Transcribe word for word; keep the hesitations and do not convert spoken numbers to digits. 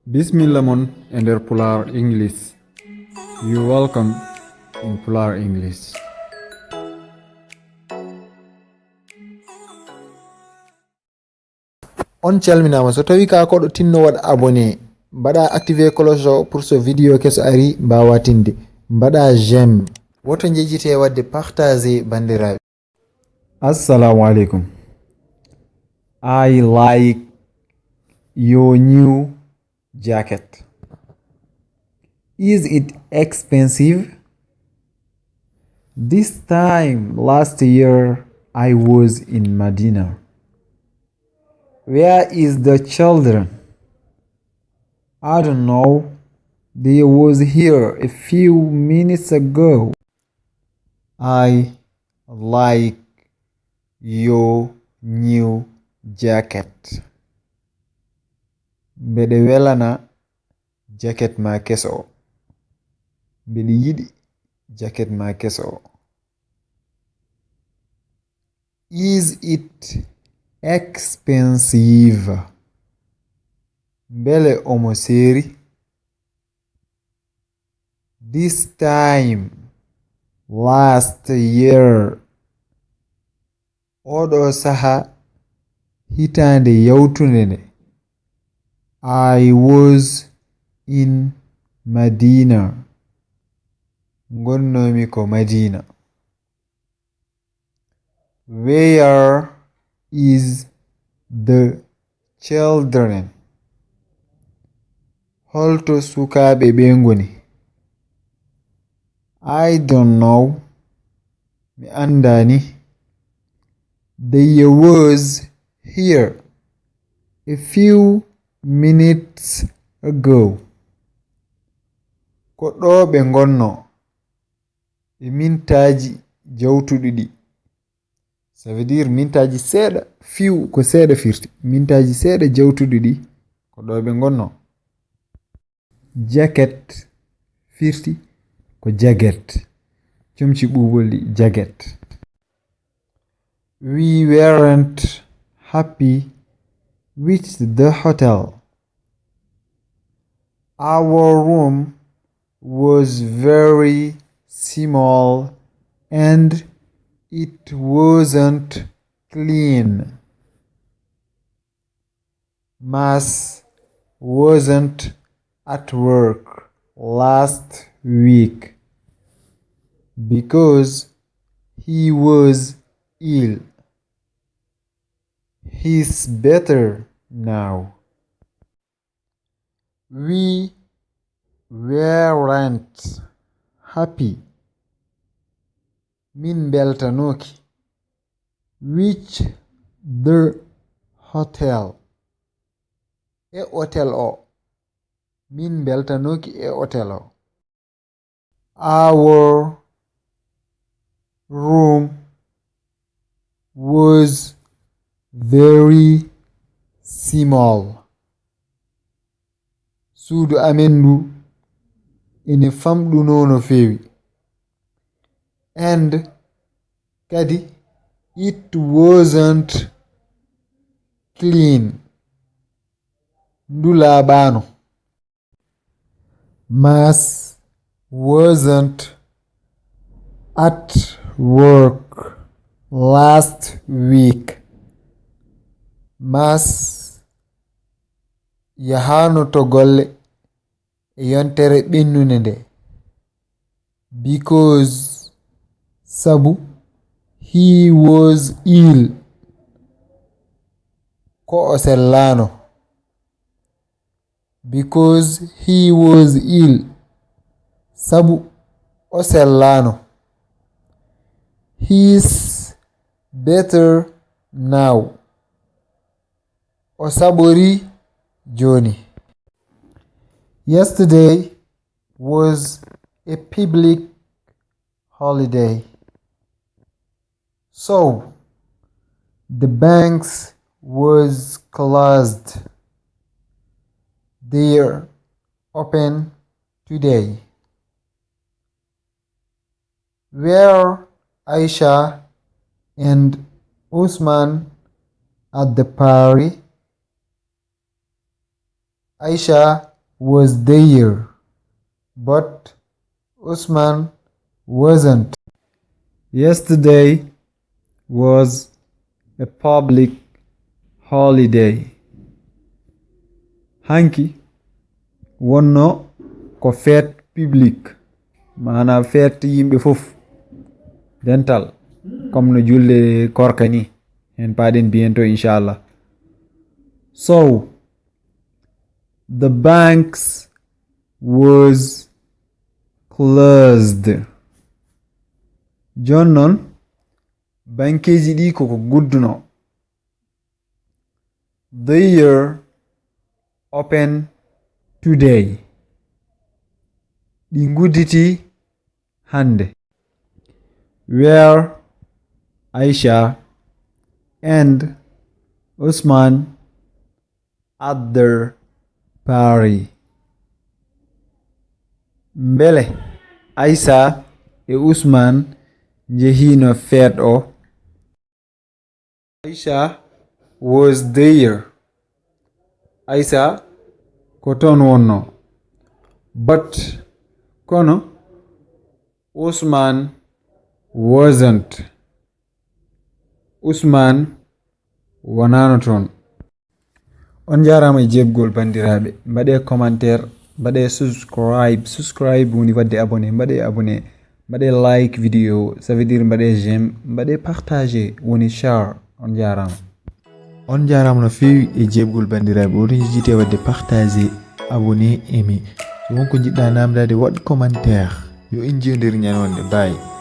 Bismilla mon e nder Pulaar English. You welcome in Pulaar English. On calminaama. So tawi ka koɗo tinno waɗ abonné, mbaɗa activé cloche o pour so vidéo keso ari mbawa tinde. Mbaɗa j'aime. Woto njejjite wadde partagé bandiraɓe. Assalamu alaikum. I like your new jacket. Is it expensive? This time last year I was in Medina. Where is the children? I don't know. They was here a few minutes ago. I like your new jacket. Mbeɗe welana jacket ma keso o. Mbeɗe yiɗi jacket ma keso o. Is it expensive? Mbele omo seeri? This time, last year, oɗo saha hitaande yawtunde nde, I was in Madina. Ngonnomi ko Madina. Where is the children? Holto sukaaɓe ɓe ngoni? I don't know. Mi anndani. They was here a few minutes ago. Ko ɗo ɓe ngonno e mintaaji jawtuɗi ɗi. Ça veut dire mintaaji seeɗa, few ko seeɗa firti. Mintaaji seeɗa jawtuɗi ɗi ko ɗo ɓe ngonno. Jacket firti ko jacket. Comci ɓuuɓol ɗi jacket. We weren't happy with the hotel. Our room was very small and it wasn't clean. Mas wasn't at work last week because he was ill. He's better now. We weren't happy. Min mbeltanoki. Which the hotel? E hotel o. Min mbeltanoki e hotel o. Our room was very small. Suudu amen ndu ene famɗuno no feewi. And kadi it wasn't clean. Ndu laaɓaano. Mas wasn't at work last week. Mas yahaano to golle e yontere ɓennunde nde. Because sabu he was ill. Ko o sellaano. Because he was ill. Sabu o sellaano. He's better now. O saɓorii jooni. Yesterday was a public holiday. So, the banks was closed. They're open today. Were Aisha and Usman at the party? Aisha was there, but Usman wasn't. Yesterday was a public holiday. Hanki wonno ko fête publique, maanaam fête yimɓe fof, dental, comme no julde korka ni. Hen paaɗen bientôt, inchallah. So, the banks was closed. Jooni noon, bankeeji ɗi koko gudduno. They are open today. Ɗi gudditi hannde. Were Aisha and Usman at the party? Mbele Aisha e Usman njehiino fête o? Aisha was there. Aisha ko toon wonno. But kono Usman wasn't. Usman wonaano toon. On njaaraama e jeebgol, banndiraaɓe. Mbaɗee commentaire, mbaɗee subscribe. Subscribe woni waɗde abonné. Mbaɗee abonné, mbaɗee like vidéo, ça veut dire mbaɗee j'aime, mbaɗee partager, woni share. On njaaraama. On njaaraama no feewi e jeebgol, banndiraaɓe. Oɗon njejjitee waɗde partager, abonné, aimer. So won ko njiɗɗaa naamndaade, waɗ commentaire. Yo en njiyodir ñande wonde. Bye.